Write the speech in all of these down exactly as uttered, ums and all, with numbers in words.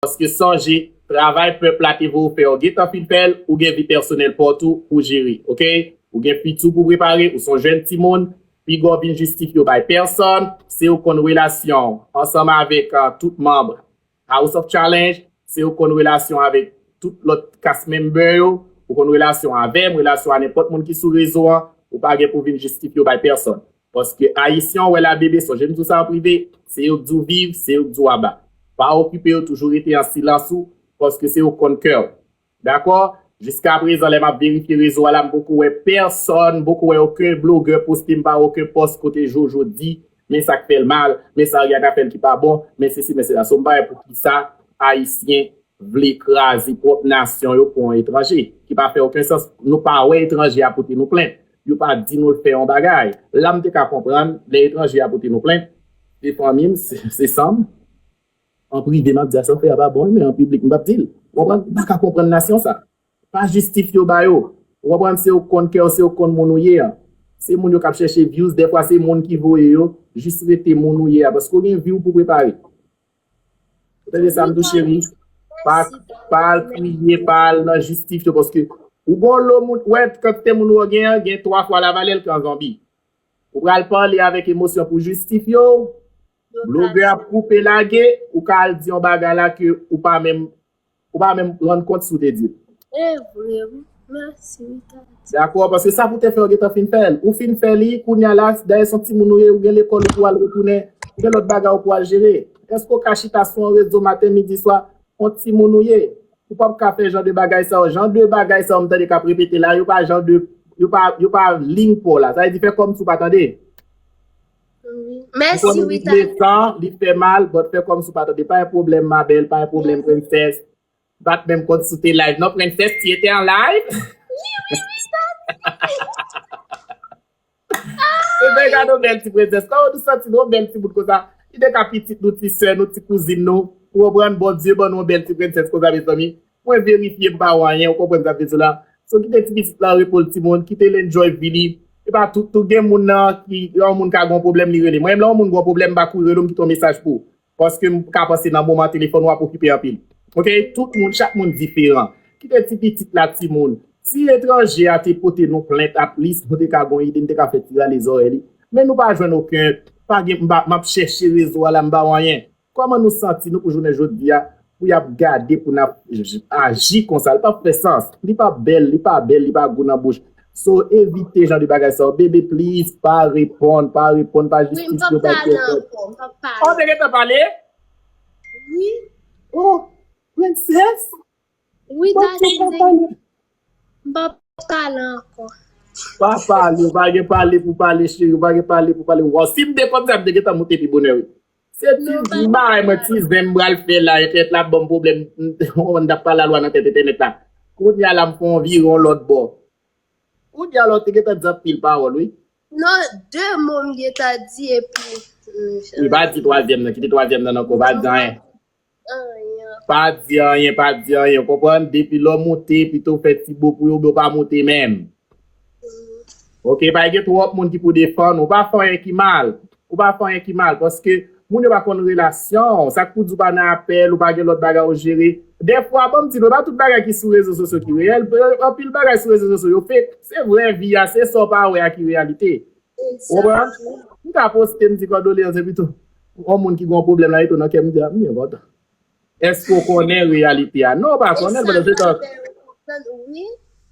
Paske sonje, travay pèp la te voye w fè, ou gentan fin fè l, ou gen vi pèsonèl pa w tou pou jere, oke? Ou gen fiti w pou prepare, ou se yon jèn timoun, piga w vin jistifye w bay pèsonn, se ou konn relasyon w ansanm avèk, ah, tout manm House of Challenge, se ou konn relasyon avèk tout lòt cast member yo, ou konn relasyon avè m, relasyon a nenpòt moun ki sou rezo an, ou pa gen pou vin jistifye w bay pèsonn. Paske Ayisyen, w wè la, bebe, sonje m di w sa an prive, se yo k di w viv, se yo k di w aba. Pa okipe yo, toujou rete an silans ou, paske se yo k konn kè w. Dakò? Jiskaprezan, lè m ap verifye rezo a la, m poko wè pèsonn, m poko wè okenn blogè poste m pa okenn pòs kote Jojo di, men sa k fè l mal, men sa Ariana fè l ki pa bon, men sesi, men sela. So, m pa wè poukisa Ayisyen vle kraze pwòp nasyon yo pou yon etranje, ki pa fè okenn sans. Nou pa wè etranje a pote nou plent. Yo pa di nou l fè yon bagay. La, m te ka konprann, lè etranje a pote nou plent, se fanmi m, se, se san m. An prive, m ap di a sa w fè a pa bon, men an piblik, m p ap di l. Ou konprann? M pa ka konprann nasyon sa. Pa jistifye w ba yo. Ou konprann? Se yo k konn kè w, se yo k konn moun ou ye an. Se moun yo k ap chèche views, dèfwa se moun ki voye yo, jis rete moun ou ye a, paske w gen vi w pou prepare. Ou tande sa m di w, cheri? Pa, pa al kriye, pa al nan jistifye w, paske ou gon lo moun, wè, kantite moun ou gen an, gen twa fwa lavalè l ke yon zonbi. Ou pral pale avèk emosyon pou jistifye w, blogè ap koupe lage, ou ka al di yon bagay la ke ou pa menm, ou pa menm rann kont si w te di l. E vre, wi. Mèsi, wi, Tati. Dakò, paske sa pou te fè, ou gentan fin fè l. Ou fin fè li, kounye a la, dayè se yon timoun ou ye, ou gen lekòl ou pou al retounen, ou gen lòt bagay ou pou al jere. Èske ou ka chita sou yon rezo maten, midi, swa, yon timoun ou ye? Ou p ap ka fè jan de bagay sa yo. Jan de bagay sa yo, m tande k ap repete la, yo pa jan de, yo pa, yo pa liy pa w la. Sa vle di, fè kòmsi w pa tande. Wi. Mèsi, wi, Tati. Li blese, li fè mal, but fè kòmsi w pa tande. Pa yon pwoblèm, ma belle, pa yon pwoblèm, princess. M pa t menm konn si w te live. Non, princess, tu étais en live? Wi, wi, wi, Tati. Ebyen, gade yon bèl ti prensès. Kòman nou santi nou, yon bèl ti bout konsa? Li te ka pitit nou, ti sè nou, ti kouzin nou. Ou konprann? Bondye ban nou yon bèl ti prensès konsa, mezanmi. Mwen verifye m pa wè anyen, ou konprann sa m vle di w la? So, kite ti pitit la repo l, timoun, kite l enjoy vi li. E pa tout, tout gen moun nan ki, lè yon moun ka gen yon pwoblèm, li rele. Mwen menm, lè yon moun gen yon pwoblèm, m pa kouri rele w, m kite yon mesaj pou ou. Paske m ka panse nan moman telefòn w ap okipe anpil. Oke? Tout moun, chak moun diferan. Kite ti pitit la, timoun. Si etranje a te pote nou plent, at least nou te ka gon ide, nou te ka fè ti rale zòrèy li. Men nou pa jwenn okenn, pa gen, m pa, m ap chèche rezo a la, m pa wè anyen. Kòman nou santi nou pou jounen jodi a, pou y ap gade, pou n ap j-, aji konsa? Li p ap fè sans. Li p ap bèl, li pa bèl, li pa gou nan bouch. So, evite jan de bagay sa yo. Bebe, please, pa reponn, pa reponn, pa jistifye, pa pale ankò, m p ap pale. Oh, te gentan pale? Wi. Oh, princess? Wi, Daddy, m p ap pale ankò. Pa pale, ou pa gen pale pou pale, cheri, ou pa gen pale pou pale. Waw, si m te kòmsa, m te gentan moute pi bonè, wi. Se ti, ti bagay mwen, ti zen m pral fè la, entènèt la ap ban m pwoblèm, m t ap pale a lwa nan tèt entènèt la. Kounye a la, m fè yon vire yon lòt bò. Kounye a la, w te gentan di anpil pawòl, wi. Non, de mo m gentan di, epi, mm, wi, pa di twazyèm nan, kite twazyèm nan ankò, pa di anyen. Anyen. Pa di anyen, pa di anyen, w konprann? Depi lè w moute, pito w fè ti bo pou yo, oubyen w pa moute menm. Oke, pa gen twòp moun ki pou defann ou. Ou pa fè anyen ki mal. Ou pa fè anyen ki mal, paske moun yo pa konn relasyon w. Sa k pou di w pa nan apèl, ou pa gen lòt bagay ou jere. Dèfwa, ban m di nou, e pa tout bagay ki sou rezo sosyo ki reyèl. Anpil bagay sou rezo sosyo yo fake. Se vrè vi a, se sa w pa wè a ki reyalite. Ou konprann? M ka poste, m di kondoleyans, epi tou, yon moun ki gen yon pwoblèm la, li tou nan kè m, m di, a, m byen kontan. Èske w konnen reyalite a? Non, w pa konnen l, pandan se tan,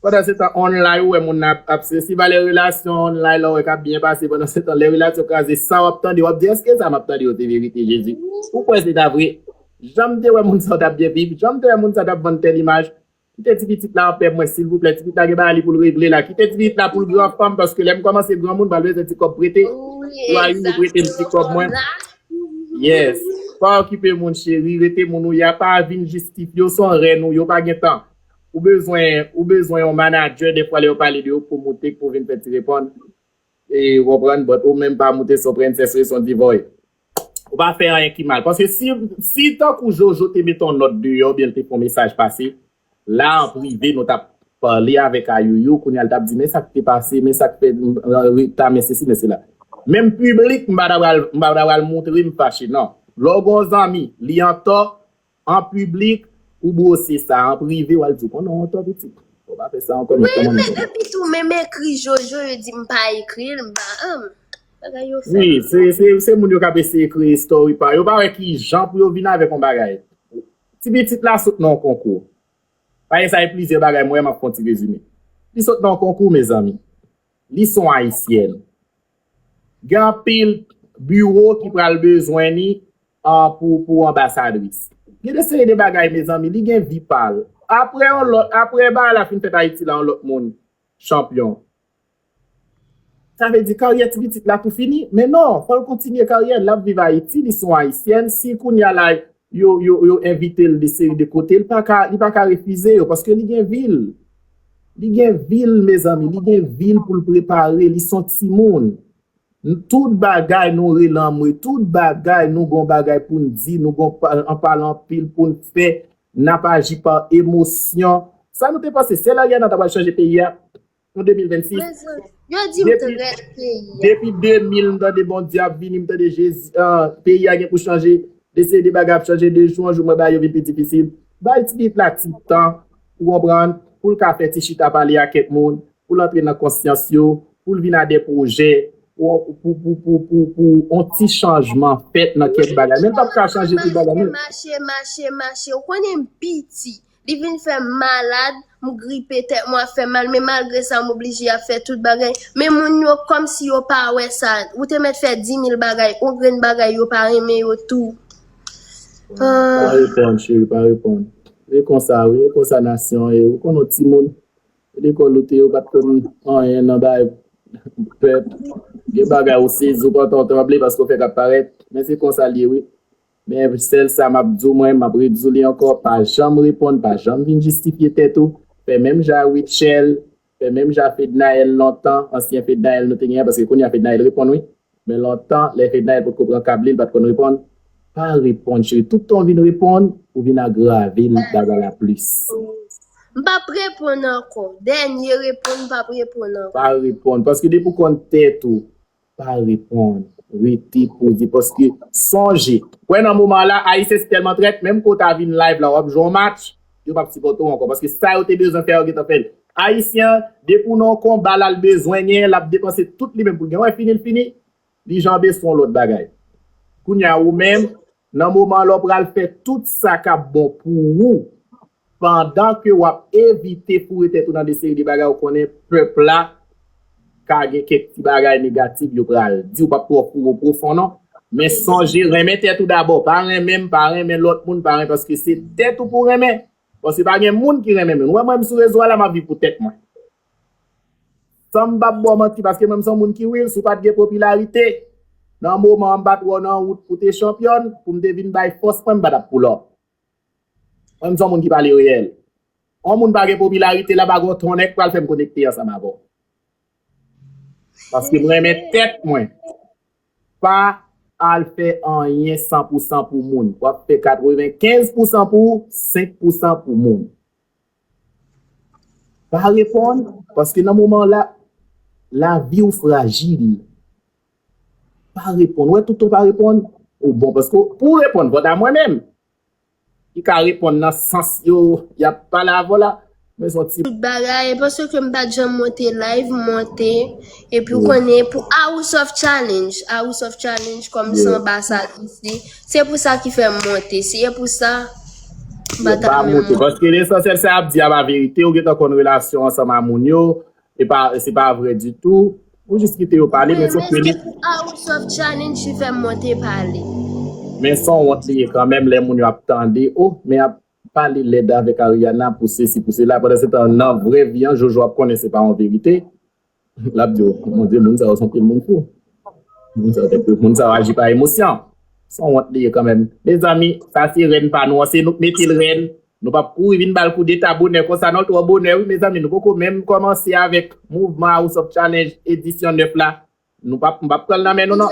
pandan se tan, online, ou wè moun nan ap, ap se, si valè relasyon online la, ou wè k ap byen pase, pandan se tan, lè relasyon kraze, sa w ap tande, w ap di, èske sa m ap tande yo se verite, Jezi? Ou kwè se ta vre? Jan m te wè moun sa yo t ap byen viv, jan m te wè moun sa t ap vann tèl imaj, kite ti pitit la anpè mwen, silvouplè. Ti pitit la gen bagay li pou l regle la. Kite ti pitit la pou l gran fanm, paske lè m kòmanse granmoun, m pral bezwen ti kòb prete. Wi, egzakteman. Prete m ti kòb mwen. Yes. Pa okipe moun, cheri. Rete moun ou ye a. Pa vin jistifye w. Se yon rèn ou ye, ou pa gen tan. Ou bezwen, ou bezwen yon manadjè, dèfwa, lè yo pale de ou, pou moute, pou vin fè ti reponn. E, ou konprann, but ou menm pa moute, se yon prensès, se yon divòy. Ou pa fè anyen ki mal. Paske si, si tankou Jojo te mete yon nòt deyò, oubyen l te fè yon mesaj pase, la, an prive, nou t ap pale avèk Ayouyou, kounye a, l t ap di, men sa k te pase, men sa k fè, m, m, reta, men sesi, men sela. Menm piblik, m pa ta pral, m pa ta pral montre m fache, non. Lè w gen yon zanmi, li antò, an piblik, ou bwose sa, an prive, w al di, "Konnen w wont, pitit. Ou pa fè sa ankò, men kòman nou fè?" Epi tou, menm ekri Jojo, yo di m pa ekri l, m pa, ah, bagay yo fè. Wi, se, se, se moun yo k ap eseye kreye story pa yo. Yo pa wè ki jan pou yo vin avèk yon bagay. Ti pitit la sot nan yon konkou. Paske sa e plizyè bagay, mwen, m ap fè yon ti rezime. Li sot nan yon konkou, mezanmi. Li se yon ayisyèn. Gen anpil biwo ki pral bezwen li, ah, pou, pou anbasadris. Gen de seri de bagay, mezanmi, li gen vi pa l. Apre yon lòt, apre bagay la fin fèt Ayiti la, yon lòt moun chanpyon. Sa vle di karyè ti pitit la tou fini? Men non, fò l kontinye karyè l, l ap viv Ayiti, li se yon ayisyèn. Si kounye a la, yo, yo, yo envite l de seri de kote, li pa ka, li pa ka refize yo, paske li gen vi l. Li gen vi l, mezanmi, li gen vi l pou l prepare, li se yon timoun. Tout bagay nou rele anmwe, tout bagay nou gon bagay pou n di, nou gon pa- anpale anpil pou n fè, n ap aji pa emosyon. Sa nou te panse, sèl Ariana ta pral chanje peyi a an de mil vennsis? Yo di m trèt peyi a. Depi de mil, m tande Bondye ap vini, m tande Jezi, ah, peyi a gen pou chanje, de seri de bagay ap chanje, de jou an jou, mwen ba yo vin pi difisil. Bay ti pitit la ti tan, ou konprann, pou l ka fè ti chita pale ak kèk moun, pou l antre nan konsyans yo, pou l vin a de pwojè, pou, pou, pou, pou, pou, pou yon ti chanjman fèt nan kèk bagay. Men l p ap ka chanje tout bagay, non. Mache, mache, mache. Ou konnen m piti. Li vin fè m malad, m gripe, tèt mwen ap fè m mal, men malgre sa, m oblije ap fè tout bagay. Men moun yo, kòmsi yo pa wè sa. Ou te mèt fè di mil bagay, yon grenn bagay, yo pa renmen yo tou. Pa reponn, cheri, pa reponn. E konsa, wi, e konsa nasyon an ye. Ou konn yon timoun, lekòl ou te ye, ou pa t konn anyen nan bagay pèp. Gen bagay ou sezi, ou kontan, ou tranble paske ou fèk ap parèt. Men se konsa l ye, wi. Men sèl sa m ap di w, mwen, m ap redi w li ankò, pa janm reponn, pa janm vin jistifye tèt ou. Fè menm jan a Rutshelle, fè menm jan a Fednaelle lontan, ansyen Fednaelle nou te genyen, paske kounye a Fednaelle reponn, wi. Men lontan, lè Fednaelle potko pran kab li, li pa t konn reponn. Pa reponn, cheri. Tout tan w vin reponn, ou vin agrave bagay la plis. M p ap reponn ankò. Dènye reponn, m p ap reponn ankò. Pa reponn. Paske depi w konn tèt ou, pa reponn. Rete poze. Paske sonje, wè nan moman la, Ayisyen se tèlman trèt, menm ke w ta vin live la, w ap jwe yon match, yo p ap sipòte w ankò. Paske sa yo te bezwen fè, yo gentan fè l. Ayisyen, depi w nan yon konba la, l bezwen genyen, l ap depanse tout li menm pou l genyen. Wè, fini l fini. Li janbe se yon lòt bagay. Kounye a, ou menm, nan moman lè w pral fè tout sa k ap bon pou ou, pandan ke w ap evite foure tèt ou nan de seri de bagay, ou konnen pèp la ka gen kèk ti bagay negatif yo pral di, ou p ap twò foure w pwofon non. Men sonje, renmen tèt ou dabò. Pa renmen m, pa renmen lòt moun, pa renmen, paske se tèt ou pou renmen. Paske pa gen moun ki renmen moun. Ou wè mwen, m sou rezo a la, m ap viv pou tèt mwen. San m p ap ba w manti, paske mwen, m se yon moun ki real, si w pa t gen popilarite, nan moman an, m pa t wè w nan wout pou te chanpyòn, pou m te vin bay fòs mwen, m pa t ap pull up. Mwen, m se yon moun ki pale reyèl. Yon moun pa gen popilarite la, pa gen yon tonnè k pral fè m konekte ansanm avè w. Paske m renmen tèt mwen. Pa al fè anyen san pou san pou moun. W ap fè katrevenkenz pou san pou ou, senk pou san pou moun. Pa reponn, paske nan moman la, lavi w frajil. Pa reponn. Wè, toutan w pa reponn, ou bon. Paske pou w reponn, vòt a mwen menm. Ki ka reponn nan sans yo, y ap pale avè w la. Men se yon ti. Tout bagay, paske m pa t janm monte live, m monte. Epi w konnen, pou House of Challenge, House of Challenge kòm se anbasadris li, se pou sa ki fè m monte. Se pou sa, m pa t ap menm monte. Paske lesansyèl sa y ap di a pa verite, ou gentan konn relasyon ansanm a moun yo, e pa, se pa vrè ditou. Ou jis kite yo pale, men se ke li. Pou House of Challenge, li fè m monte pale. Men se yon wont li ye kanmenm, lè moun yo ap tande, oh, men ap pale lèd avèk Ariana pou sesi, pou sela. Pandan se tan, nan vrè vi an, Jojo ap konnen se pa yon verite. L ap di w, Bondye, moun sa yo se yon pil moun fou. Moun sa yo, moun sa yo aji pa emosyon. Se yon wont li ye kanmenm. Mezanmi, sa se rèn pa nou an, se nou k mete l rèn. Nou p ap kouri vin ba l koudeta bonè konsa non, l twò bonè wi, mezanmi. Nou poko menm kòmanse avèk mouvman House of Challenge edisyon nèf la. Nou p ap, m p ap pran l nan men nou non.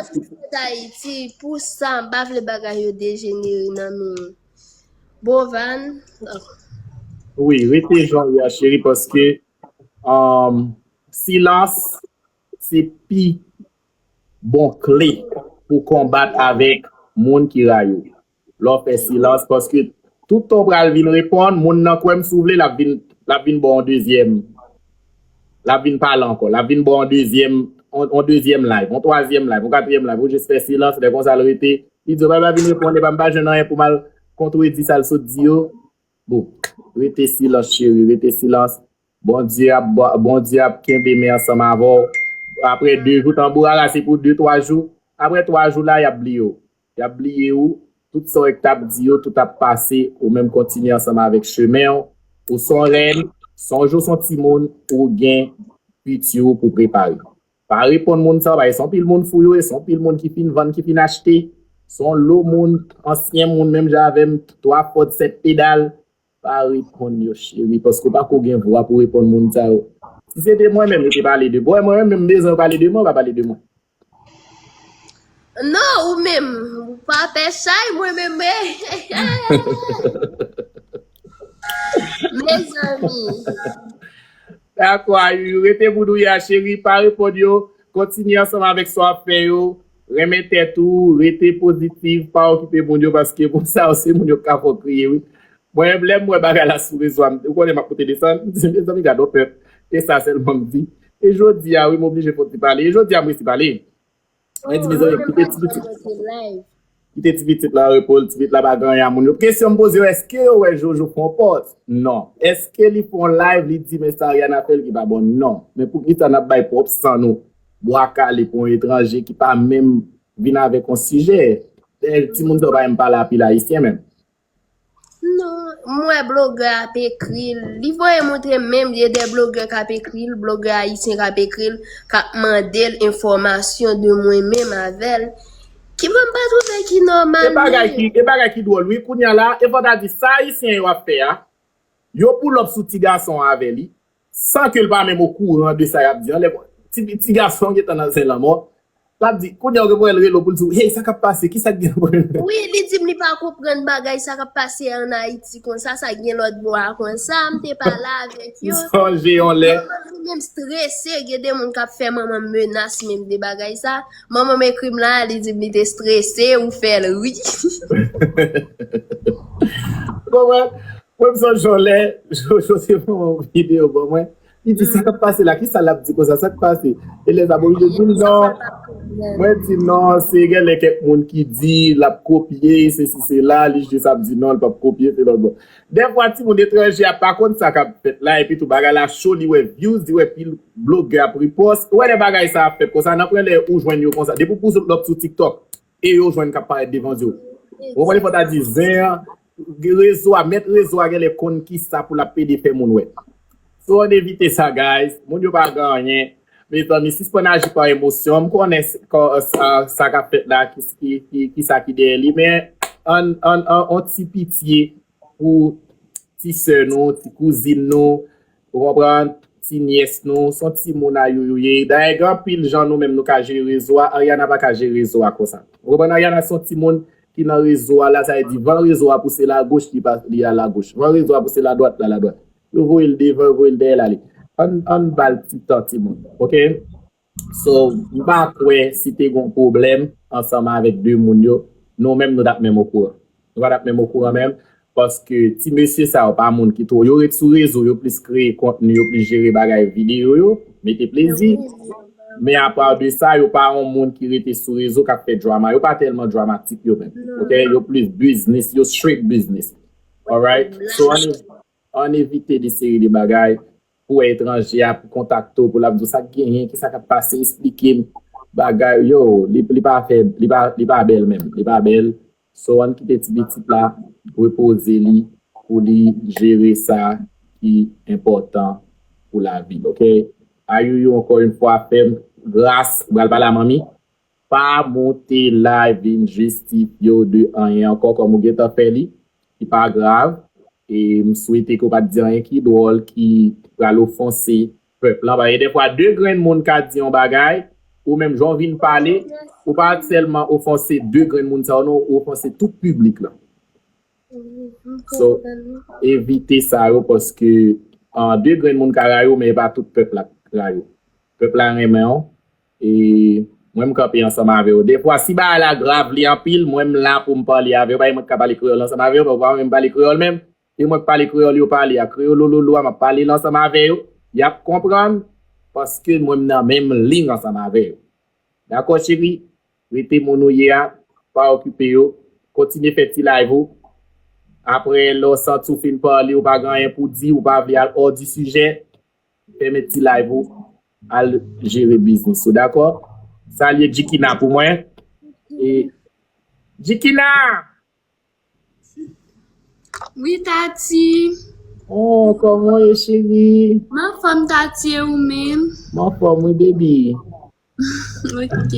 Ayiti, pou sa, m pa vle bagay yo dejenere nan men Bovan. Wi, rete jan w ye a, cheri, paske, um, silans se pi bon kle pou konbat avèk moun ki rayi w. Lè w fè silans, paske Tout tan w pral vin reponn, moun nan kwè m si w vle, l ap vin, l ap vin ba w yon dezyèm. L ap vin pale ankò. L ap vin ba w yon dezyèm, yon, yon dezyèm live, yon twazyèm live, yon katriyèm live. Ou jis fè silans, lè konsa l rete. Li di w, "Baba, vin reponn, epa m pa jwenn anyen pou m al kontredi sa l sot di yo." Bon, rete silans, cheri, rete silans. Bondye ap, Bondye ap kenbe men ansanm avè w. Apre de jou, tanbou a rase pou de, twa jou. Apre twa jou la, y ap bliye w. Y ap bliye w. Tout sa w t ap di yo, tout ap pase. Ou menm kontinye ansanm avèk chemen w. Ou s on rèn, s on jou s on timoun, ou gen piti w pou prepare. Pa reponn moun sa yo, paske s on pil moun fou yo ye, s on pil moun ki fin vann, ki fin achte. S on lo moun, ansyen moun, menm jan avè m, twa fòd, sèt pedal. Pa reponn yo, cheri, paske w pako gen vwa pou reponn moun sa yo. Si se te mwen menm, yo te pale de mwen. Mwen menm, m bezwen yo pale de mwen, yo pa pale de mwen. Non, ou menm, ou pa pè chay, mwen menm, mezanmi. Dakò, Ayou, rete moun ou ye a, cheri, pa reponn yo. Kontinye ansanm avèk sa w ap fè yo. Renmen tèt ou, rete pozitif, pa okipe moun yo, paske moun sa yo se moun yo k ka fè w kriye, wi. Mwen menm, lè m wè bagay la sou rezo a, m, ou konnen m ap monte desann, m di, "Mezanmi, gad on pèp." E sa sèlman m di. E jodi a, wi, m oblije fè on ti pale. E jodi a, m resi pale. Mwen di, "Mezanmi, kite ti pitit." Kite ti pitit la repo l, ti pitit la pa gen anyen a moun yo. Kesyon m poze yo, èske yo wè Jojo fè on pòs? Non. Èske li fè on live, li di, "Men sa Ariana fè l ki pa bon"? Non. Men poukisa n ap bay pwòp san nou bwa kale pou yon etranje ki pa menm vin avèk on sijè? Dayè, timoun sa yo pa menm pale anpil ayisyen menm. Non, m wè blogè ap ekri l. Li voye montre m menm, gen de blogè k ap ekri l, blogè ayisyen k ap ekri l, k ap mande l enfòmasyon de mwen menm avè l. Ki mwen m pa twouve ki nòmal. E bagay ki, e bagay ki dwòl, wi. Kounye a la, e fò ta di sa ayisyen yo ap fè a, yo pull up sou ti gason an avè li, san ke l pa menm okouran de sa y ap di an. Lè ti, ti gason an gentan nan zen lanmò, l ap di, kounye a w gen pou wè l rele w pou l di w, "Hey, sa k ap pase? Kisa k gen nan pwoblèm?" Wi, li di m li pa konprann bagay sa k ap pase an Ayiti konsa, sa k gen lòt bò a konsa, m te pale avèk yo. M sonje yon lè. Manman m li menm strese, gen de moun k ap fè manman m menas menm de bagay sa. Manman m ekri m la, li di m li te strese, ou fè l ri. Konprann? Mwen m sonje yon lè, Jojo te voye yon videyo ban mwen. Li di, "Sa k ap pase la? Kisa l ap di konsa? Sa k pase?" E lè sa, mwen oblije di l, "Non." Mwen di, "Non, se genlè kèk moun ki di l ap kopye, se si, se la." Li jis ap di, "Non, l p ap kopye, se lòt bò." Dèfwa, timoun etranje a pa konn sa k ap fèt la, epi tou bagay la cho, li wè views, li wè pil blogè ap repost. Ou wè lè bagay sa ap fèt konsa, nan pwen lè ou jwenn yo konsa. Depi w pull up sou TikTok, e yo jwenn k ap parèt devan zye w. Ou konprann, fò ta di zen an, rezo a, mèt rezo a genlè konn kisa pou l ap pede fè moun wè. So, ann evite sa, guys. Moun yo pa gen anyen. Mezanmi, sispann aji pa emosyon. M konnen s-, kò-, sa, sa k ap fèt la, ki, ki, ki, kisa ki dèyè li, men ann, ann, ann, on ti pitye pou ti sè nou, ti kouzin nou, ou konprann, ti nyès nou, s on timoun a youyouye. Dayè, gen anpil jan nou menm nou ka jere rezo a, Ariana pa ka jere rezo a konsa. Ou konprann, Ariana s on timoun ki nan rezo a la, sa vle di van rezo a pouse l agoch, li pa, li al agoch. Van rezo a pouse l adwat, l al adwat. Yo voye l devan, yo voye l dèyè, l ale. Ann, ann ba l ti tan, timoun. Oke? So, m pa kwè si te gen yon pwoblèm ansanm avèk de moun yo, nou menm nou t ap menm okouran. Nou pa t ap menm okouran menm, paske ti mesye sa yo pa moun ki twò, yo ret sou rezo, yo plis kreye kontni, yo plis jere bagay videyo yo, mete plezi. Men apa de sa, yo pa yon moun ki rete sou rezo k ap fè drama. Yo pa tèlman dramatik yo menm. Oke? Yo plis biznis, yo straight biznis. Alright? So, ann, ann evite de seri de bagay pou etranje a, pou kontakte w, pou l ap di w sa k genyen, kisa k ap pase, esplike m bagay yo, li, li pa fè, li pa, li pa bèl menm, li pa bèl. So, ann kite ti pitit la repoze li pou li jere sa ki enpòtan pou lavi l, oke? Ayouyou, ankò yon fwa, fè m gras, m pral pale a manmi. Pa monte la vin jistifye w de anyen ankò, kòm ou gentan fè li, li pa grav. E m swete ke w pa t di anyen ki dwòl, ki pral ofanse pèp lan. Paske dèfwa, de grenn moun ka di yon bagay, ou menm jan w vin pale, ou pa sèlman ofanse de grenn moun sa yo, non, ou ofanse tout piblik lan. So, evite sa yo, paske, ah, de grenn moun ka rayi w, men e pa tout pèp la k rayi w. Pèp la renmen w, e Mwen, m kanpe ansanm avè w. Defwa, si bagay la grav, li anpil, mwen, m la pou m pale avè w. Pa mwen k ka pale kreyòl ansanm avè w, pa mwen m pale kreyòl menm. E mwen k pale kreyòl yo pale a. Kreyolololo a, m ap pale l ansanm avè yo. Y ap konprann, paske mwen, m nan menm liy ansanm avè yo. Dakò, cheri? Rete moun ou ye a, pa okipe yo. Kontinye fè ti live ou. Apre, lè w santi w fin pale, ou pa gen anyen pou di, ou pa vle al hors du sujet, fèmen ti live ou, al jere biznis ou, dakò? Salye Jikina pou mwen. E, Jikina! Wi, Tati. Oh, kòman w ye, cheri? M anfòm, Tati, e ou menm? M anfòm, wi, baby. Ok.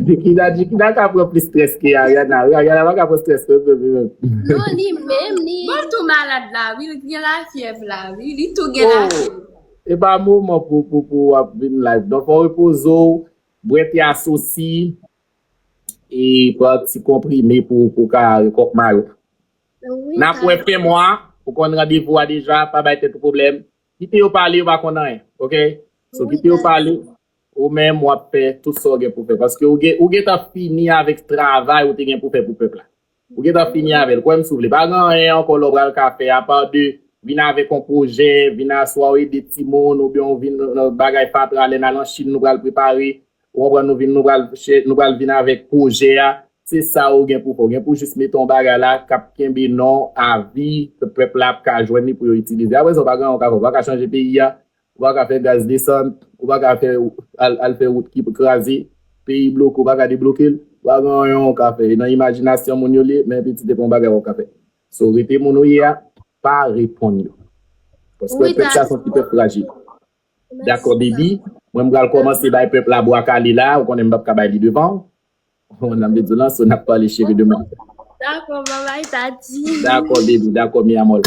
Jikina, Jikina ka pran plis strès ke Ariana. Ariana pa ka pran strès ke baby menm. Non, li menm, li. Bon, tou malad la, wi, li gen lafyèv la, wi, li tou gen lafyèv. E pa moman pou, pou, pou w ap vin live. Donk, fò w repoze w, bwè te asosi, e pran ti konprime pou, pou w ka rekòk mayo. N ap wè fen mwa, ou konn randevou a deja, pa bay tèt ou pwoblèm. Kite yo pale, yo pa konn anyen, ok? So, kite yo pale, ou menm w ap fè tout sa w gen pou fè. Paske ou gen, ou gentan fini avèk travay ou te gen pou fè pou pèp la. Ou gentan fini avè l, kwè m si w vle. Pa gen anyen ankò lè w pral ka fè, apa de vin avèk yon pwojè, vin aswè w ede timoun, oubyen w vin nan bagay fatra, lè n al an Chin, nou pral prepare, ou konprann, nou vin, nou pral, nou pral vin avèk pwojè a. Se sa ou gen pou fè. Ou gen pou jis mete yon bagay la k ap kenbe non a vi, pèp la ap ka jwenn li pou yo itilize. Apre sa, ou pa gen anyen ou ka fè. Ou pa ka chanje peyi a, ou pa ka fè gaz desann, ou pa ka fè al, al fè wout ki kraze, peyi bloke, ou pa ka debloke l. Ou pa gen anyen ou ka fè. E nan imajinasyon moun yo li ye, men pitit, e pa yon bagay ou ka fè. So, rete moun ou ye a, pa reponn yo. Paske pèp sa se yon ti pèp frajil. Dakò, baby. Mwen, m pral kòmanse bay pèp la bwa kale la. Ou konnen m p ap ka bay li devan. Ou konprann sa m vle di w lan, so n ap pale cheri demen. Dakò, babay, Tati. Dakò, baby. Dakò, mi amor.